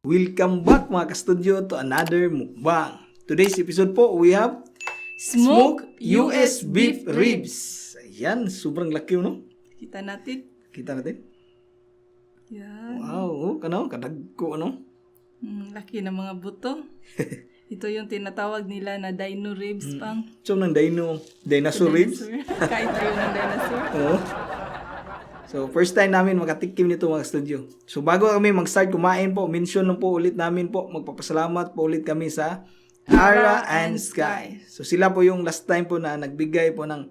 Welcome back mga ka-studio to another mukbang. Today's episode po, we have Smoke US Beef Ribs. Ayan, sobrang laki no? Kita natin. Kita natin. Yan. Wow, kadagko ano? Laki ng mga buto. Ito yung tinatawag nila na dino ribs pang. So, ng dinosaur ribs. Kain tayo ng dinosaur. Oo. So, first time namin makatikim nito mga studio. So, bago kami mag-start kumain po, mention lang po ulit namin po, magpapasalamat po ulit kami sa Ara and Sky. So, sila po yung last time po na nagbigay po ng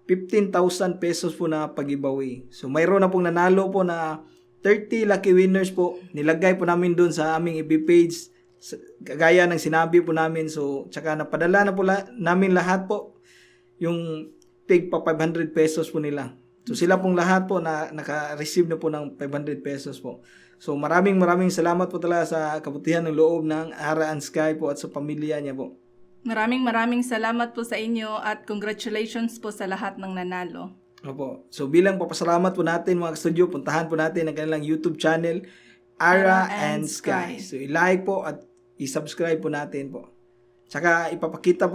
15,000 pesos po na pag-giveaway. So, mayroon na pong nanalo po na 30 lucky winners po. Nilagay po namin doon sa aming FB page. Gaya ng sinabi po namin. So, tsaka napadala na po namin lahat po yung tig pa 500 pesos po nila. So sila pong lahat po na naka-receive na po ng 500 pesos po. So maraming salamat po talaga sa kabutihan ng loob ng Ara and Sky po at sa pamilya niya po. Maraming salamat po sa inyo at congratulations po sa lahat ng nanalo. Opo. So bilang papasalamat po natin mga studio, puntahan po natin ang kanilang YouTube channel, Ara and Sky. So i-like po at i-subscribe po natin po. Tsaka magpapakita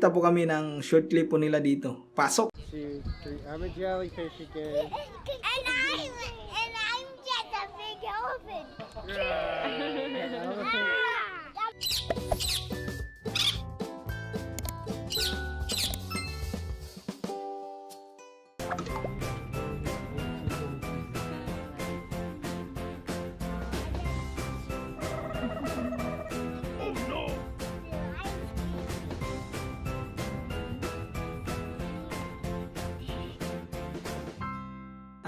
po kami ng short clip po nila dito. Pasok! 2, 3. I'm a jellyfish again. And I'm just a big elephant.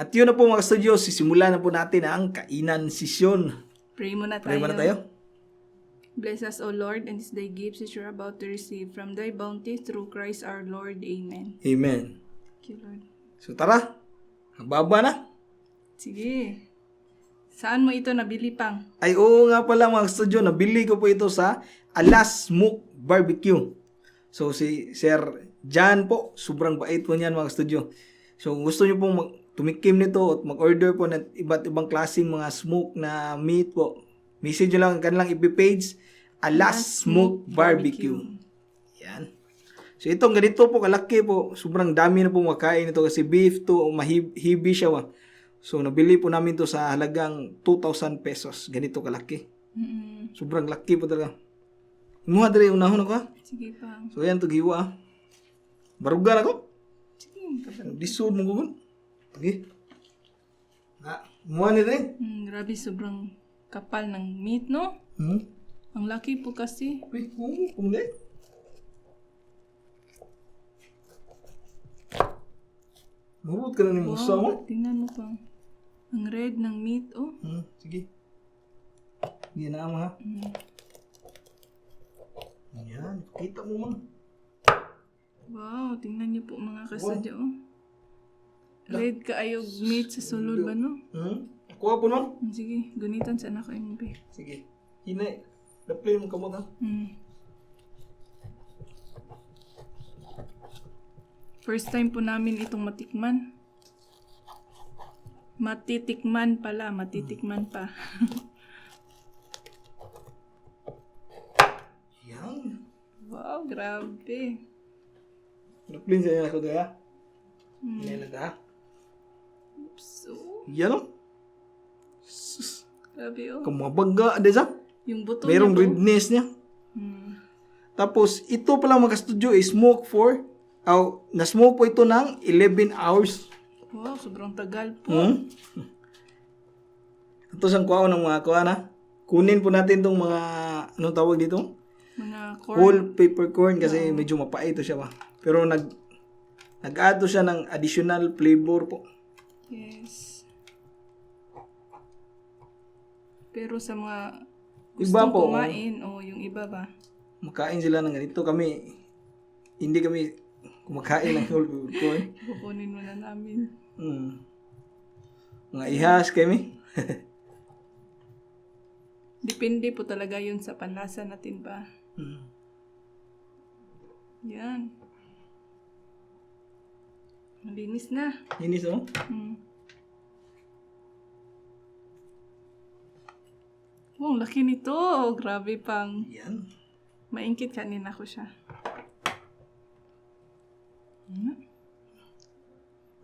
At yun na po mga studio, sisimulan na po natin ang kainan session. Pray muna tayo. Pray muna tayo. Bless us, O Lord, and this day gifts which you are about to receive from thy bounty through Christ our Lord. Amen. Amen. Thank you, Lord. So tara, baba na. Sige. Saan mo ito nabili pang? Ay oo nga pala mga studio, nabili ko po ito sa Alas Smoke Barbecue. So si Sir Jan po, sobrang bait po niyan mga studio. So kung gusto niyo pong tumikim nito at mag-order po ng iba't ibang klaseng mga smoke na meat po, message nyo lang ang kanilang FB page, Alas Smoke Barbecue. Yan. So itong ganito po kalaki po, sobrang dami na po makain ito kasi beef to, mahibi siya wa. So nabili po namin to sa halagang 2,000 pesos. Ganito kalaki. Sobrang laki po talaga. Imuha dali unahon ako ha. Sige pang. So yan to giwa. Barugan ako. Sige. Disod mo gugun. Okay. Imuha nito eh. Grabe, sobrang kapal ng meat, no? Ang laki po kasi. Uy, kumulay. Marunod ka na ni Musa mo. Tingnan mo pa. Ang red ng meat, oh. Sige. Hindi na ama ha. Yan, kita mo man. Wow, tingnan niyo po mga kasadya, oh. Red kaayog meat sa sulod ba, no? Kuha po nun. Sige, gunitan sa anak ko yung be. Sige. Hinay. Daplay mo kamot ha. First time po namin itong matikman. Matitikman pa. Yan. Wow, grabe. Daplay sa ako doon ha. Hinay lang ha. So, Yan o. Sus. grabe, oh. Kumabangga. Desa. Yung buto Merong niya, redness niya. Tapos, ito pala mga studio is smoke for, na-smoke po ito ng 11 hours. wow, sobrang tagal po. Ito siyang kuha ng mga kuha na. Kunin po natin itong mga, anong tawag dito? Mga corn. Whole peppercorn kasi medyo mapait ito siya ba. Pero nag-add to siya ng additional flavor po. Yes. Pero sa mga Iba gustong po. kumain, yung iba ba? Makain sila ng ganito. Hindi kami kumakain ng whole peppercorn. Kukunin mo na namin. Mga ihas kami. Depende po talaga yun sa panlasa natin ba? Yan. Malinis na. Linis mo? Wow, laki nito. Grabe pang. Yan. Maingkit kanina ko siya.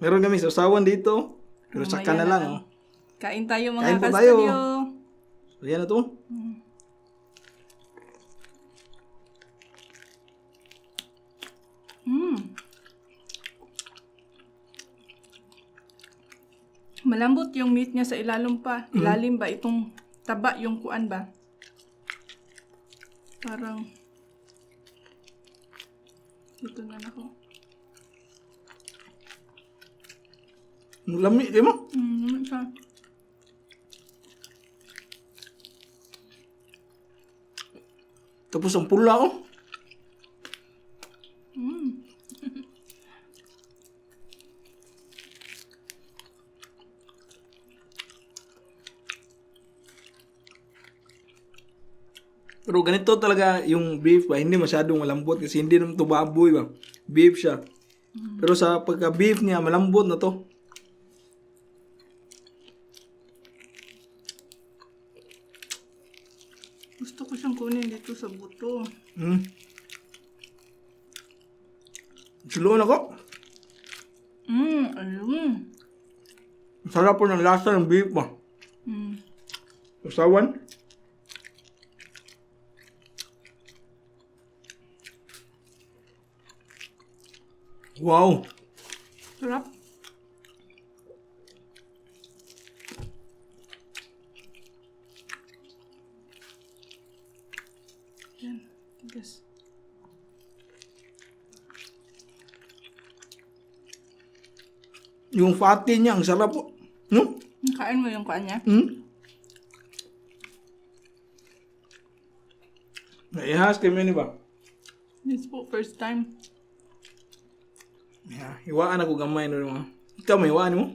Meron kami sausawan dito. Pero Mamaya saka na na lang. lang. Oh. Kain tayo mga Kain po ka-studio. So, yan na to. Malambot yung meat niya sa ilalim pa. Ilalim ba? Itong taba yung kuan ba? Parang dito na ako. Lami, di mo? Ano siya? Tapos ang pula, oh. Pero ganito talaga yung beef ba, hindi masyadong malambot kasi hindi naman ito baboy ba. Beef siya. Pero sa pagka-beef niya, malambot na to. Gusto ko siyang kunin dito sa buto. Suloon ako. Ayun. Sarap po ng lasa ng beef ba. Usawan. Wow. Sarap. Yan. Tigas. Yung fatty niya, ang sarap po. No? Kain mo yung kuan niya? Naihas kami ni ba? This po, first time. Yeah, iwaan ako gamay no mga. Ikaw may iwaan mo?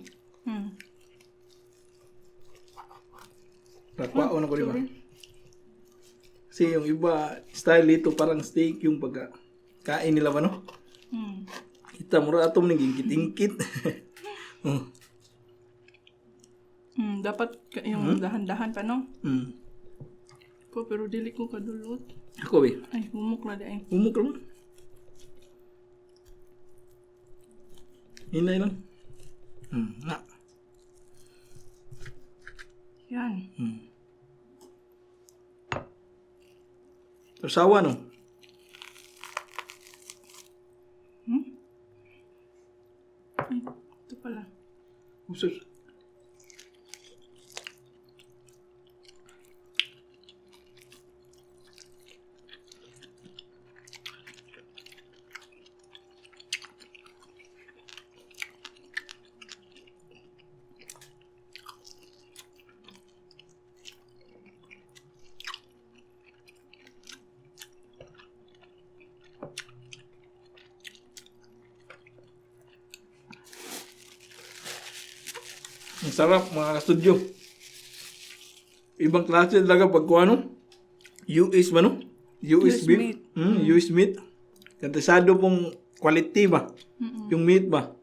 Rakwaon ako di ba? Kasi yung iba, style dito parang steak yung pagkain nila ba no? Kita mo ra atom naging kitingkit. Dapat yung dahan-dahan pa, no? Hmm. Po, pero dili ko kadulot. Ako be, Ay, humok na di ay. umok lang. Hinay lang. Na. Yan. Tersawa no? Ay, ito pala. Usus. Ang sarap mga ka-studio. Ibang klase talaga pag kung ano. US ba no? US US beef. meat. US meat. Kantisado pong quality ba? Yung meat ba?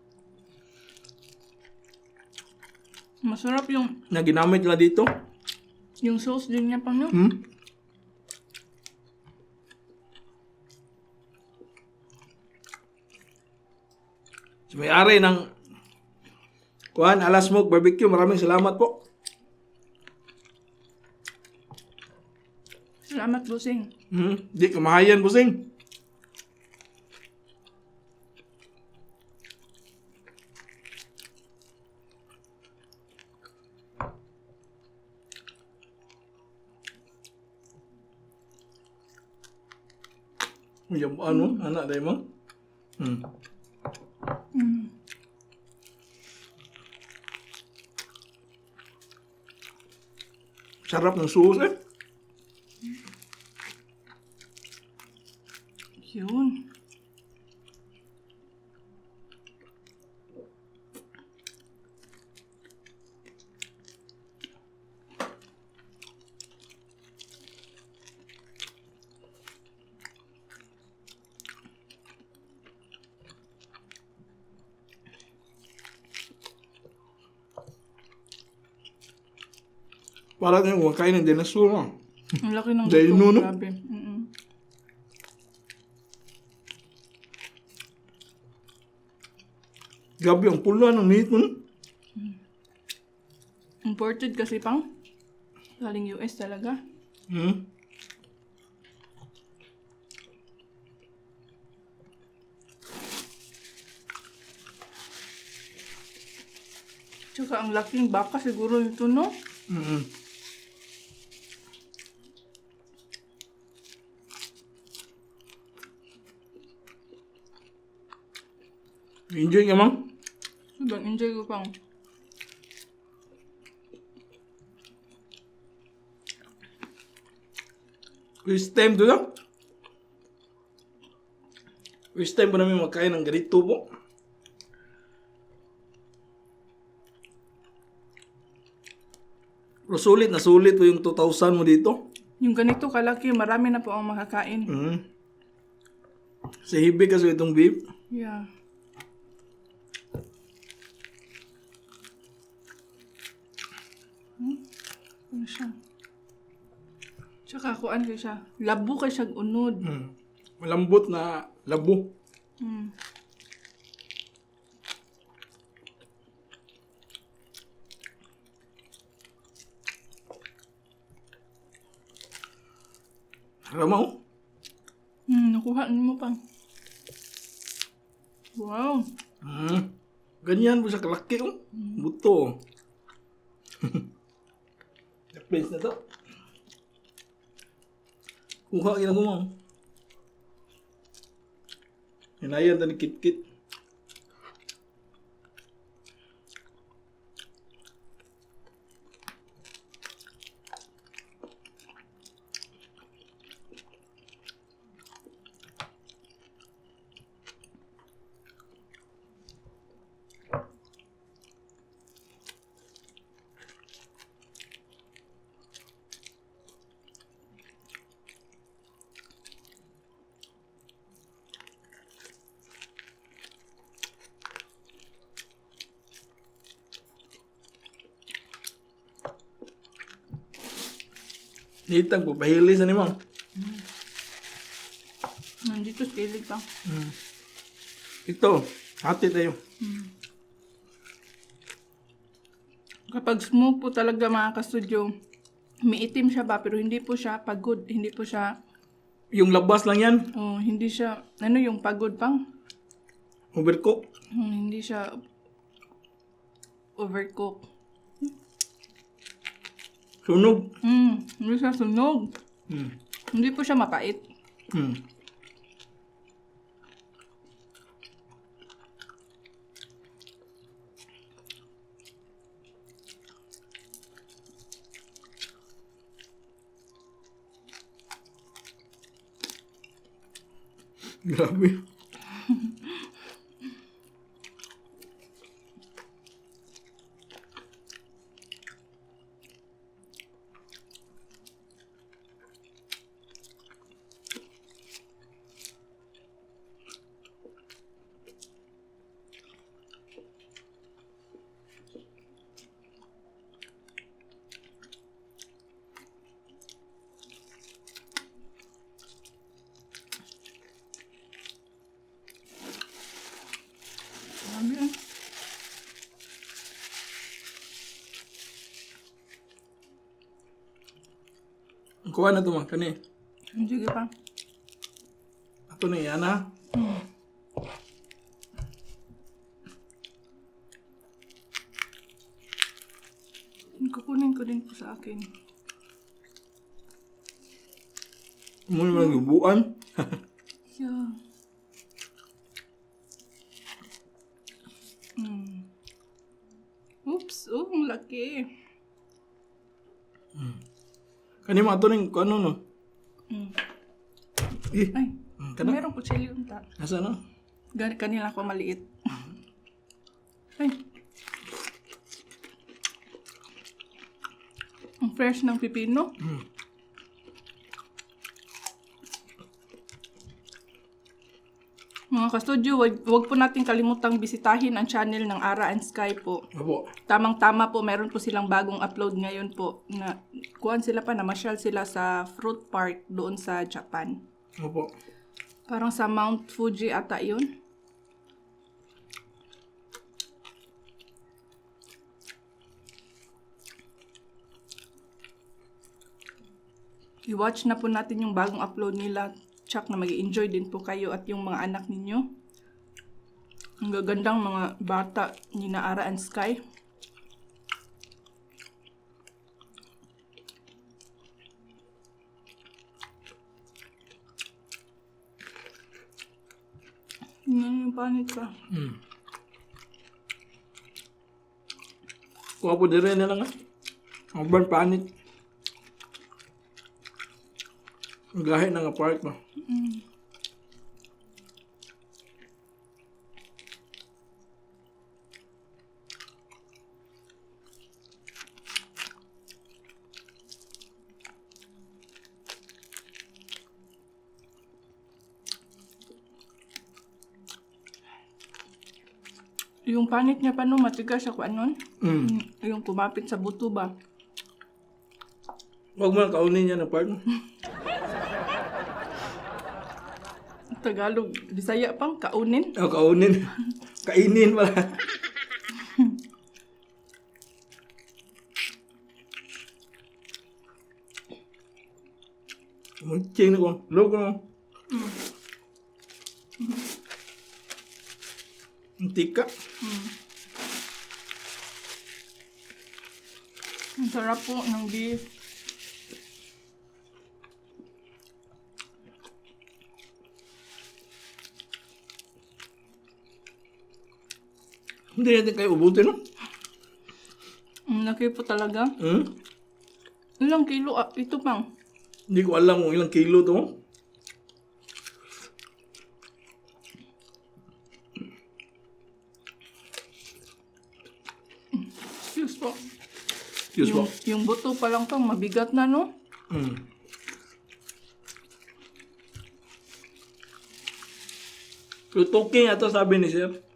Masarap yung Na ginamit nila dito. sauce din niya pa, no? So, may-ari ng Kuan, Ala Smoke Barbecue. Maraming salamat po. Salamat, Busing. Di kamahayan, busing. Yung ano, anak dahil mo? Sarap ng sauce eh. Yun. Parang yung kumakain ng dinosaur. Ah. Ang laki ng Dahil gusto. nuno? Grabe. Mm-mm. Grabe, ang pula ng meat mo. Imported kasi pang. Galing US talaga. Hmm? Tsaka ang laking baka siguro nito, no? Mm-mm. Enjoy ka, Mang? Sobrang enjoy ko pang. First time to lang. First time po namin magkain ng ganito po. Pero sulit po yung 2,000 mo dito. Yung ganito kalaki, marami na po ang makakain. Mm. Sa hibi kasi itong beef. Yeah. Ano siya? Tsaka kuan kay siya. Labo kay siya unod. Mm. Malambot na labo. Mm. Ramaw. Nakuha mo pa. Wow. Mm. Ganyan po siya kalaki oh. Buto. Place na to. Kuha ka na kumang. Hinayan ta ni Kit-Kit. Nitang po, pahilis na ni Mang. Nandito kilig pa. Ito, hati tayo. Kapag smoke po talaga mga ka-studio, may itim siya ba pero hindi po siya pagod, hindi po siya Yung labas lang yan, hindi siya yung pagod pang. overcook. Hindi siya overcook. Sunog. Hindi siya sunog. Hmm. Hindi po siya mapait. Hmm. Grabe. Sabi ah. Kuha na ito man, kani. Sige pa. Ato na yan ha. Kukunin ko din po sa akin. Muna mo lang gubuan. Yeah. Oops, ang laki. Kani mo ato ning ano no. Eh, Ay, kana. meron po chili unta. Asa na? Kanila ko maliit. Ay. Ang fresh ng pipino. Mga ka-studio, wag po natin kalimutang bisitahin ang channel ng Ara and Sky po. Opo. Tamang-tama po, meron po silang bagong upload ngayon po. Na, kuhan sila pa, namasyal sila sa fruit park doon sa Japan. Opo. Parang sa Mount Fuji ata yun. I-watch na po natin yung bagong upload nila. Tsak na mag-enjoy din po kayo at yung mga anak ninyo. Ang gagandang mga bata ni Ara and Sky. Yung panit ka. Kuha po din rin na lang. Ang burn panit. Ang gahe na nga park ba? Yung panit niya pa no, matigas ako anon. Mm. Yung kumapit sa buto ba? Huwag mo lang kaunin yan ang park. Tagalog, Bisaya pang kaunin. O, kaunin. Kainin pala. Munching na ko. Logo na. Ang tika. Ang sarap po ng beef. Hindi natin kayo ubutin, no? Ang laki po talaga. Hmm? Ilang kilo? Ito pang. Hindi ko alam kung ilang kilo to. Excuse po. Excuse po. Yung buto pa lang pang mabigat na no? Hmm. So, talking ato sabi ni Sir.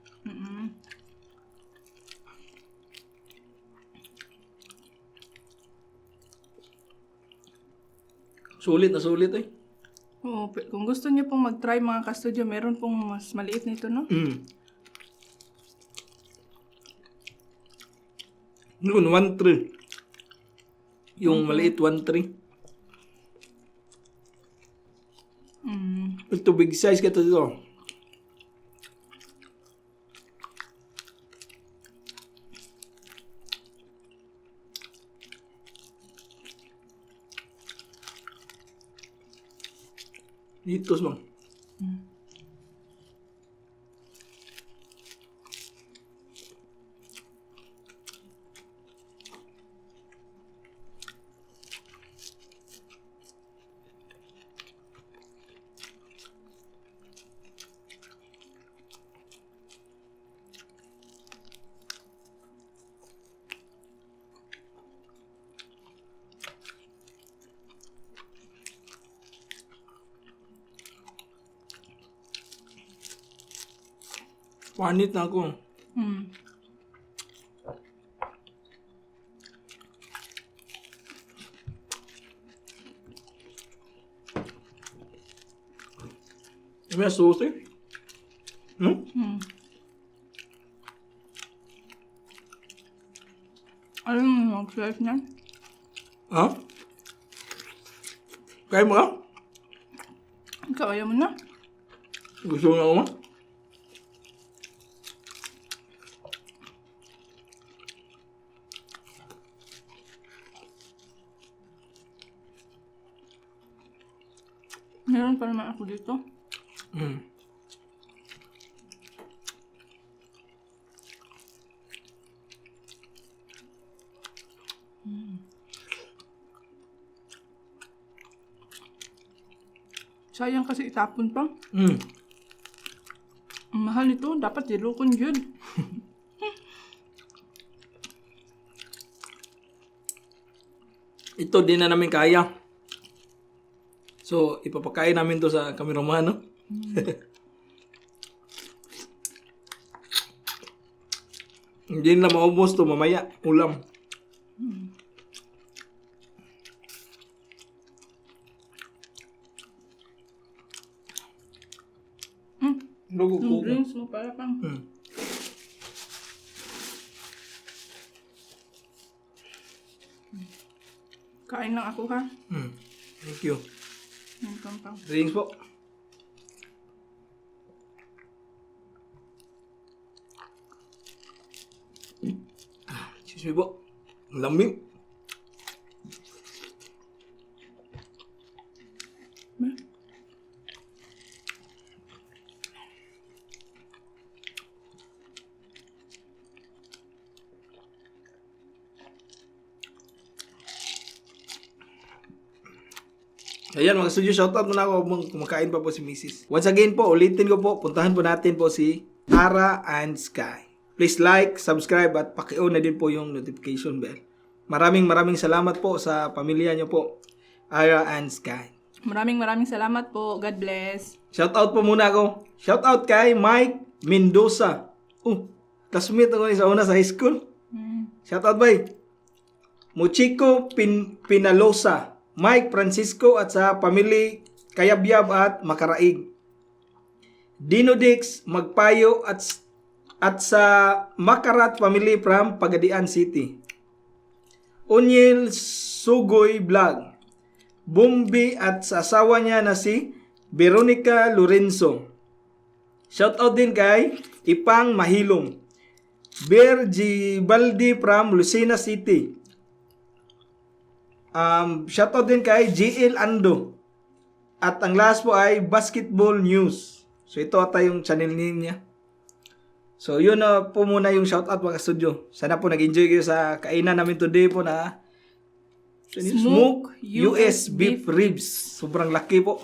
Sulit na sulit eh. Oo, kung gusto niyo pong mag-try mga ka-studio, meron pong mas maliit nito no? Mm. Noon, 1-3. Yung maliit, 1-3. Ito, big size ka ito dito. Dito, bang. Panit na ako. May sauce eh. Alam mo mag-slice niyan? Ha? Kaya mo ka? Ikaw, ayaw mo na? Gusto mo na ako ma? Meron pa naman ako dito. Sayang kasi itapon pa. Mm. Ang mahal nito, dapat dilukon yun. Ito din na namin kaya. So, ipapakain namin to sa kameraman, no? Hindi na maubos to mamaya. Ulam. Lugo ko. Yung drinks mo para pang... Kain lang ako ha. Thank you. Welcome pang. Drinks po. Excuse me po. Ang lamig. Ayan mga studio, shoutout muna ako kung kumakain pa po si Mrs. Once again po, ulitin ko po, puntahan po natin po si Ara and Sky. Please like, subscribe at paki-on na din po yung notification bell. Maraming salamat po sa pamilya nyo po, Ara and Sky. Maraming salamat po. God bless. Shoutout po muna ako. Shoutout kay Mike Mendoza. Classmate ako sa una sa high school. Shoutout bay. Muchiko Pinalosa, Mike Francisco at sa pamilya Kayabyab at Makaraig. Dino Dix Magpayo at sa Makarat family from Pagadian City. Onyil Sugoy Vlog. Bumbi at sa asawa niya na si Veronica Lorenzo. Shoutout din kay Ipang Mahilom. Bear Gibaldi from Lucena City. Shoutout din kay GL Ando. At ang last po ay Basketball News. So ito ata yung channel name niya. So yun na po muna yung shoutout mga studio. Sana po nag-enjoy kayo sa kainan namin today po na Smoke US beef ribs. Sobrang laki po.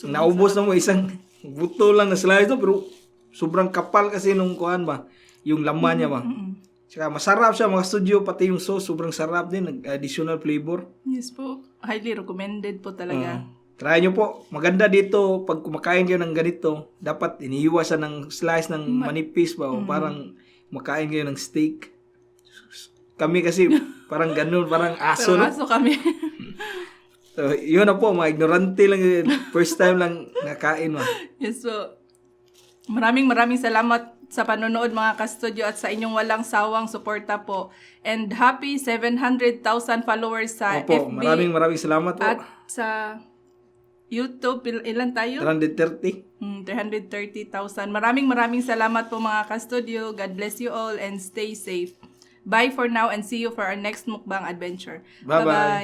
Naubos na mo isang buto lang na slice to, pero sobrang kapal kasi nung kuhan ba, yung laman niya ba. Tsaka masarap siya mga studio, pati yung sauce sobrang sarap din, additional flavor. Yes po. Highly recommended po talaga. Try nyo po. Maganda dito pag kumakain kayo ng ganito, dapat iniiwa siya ng slice ng manipis ba, o parang makain kayo ng steak. Kami kasi parang ganun, parang aso. Pero No? aso kami. So, yun na po, mga ignorante lang yun. First time lang nakain mo. Yes po. Maraming salamat sa panonood mga ka-studio at sa inyong walang sawang suporta po. And happy 700,000 followers sa Opo, FB. maraming salamat po. At sa YouTube, ilan tayo? 330. 330,000. Maraming salamat po mga ka-studio. God bless you all and stay safe. Bye for now and see you for our next mukbang adventure. Bye-bye.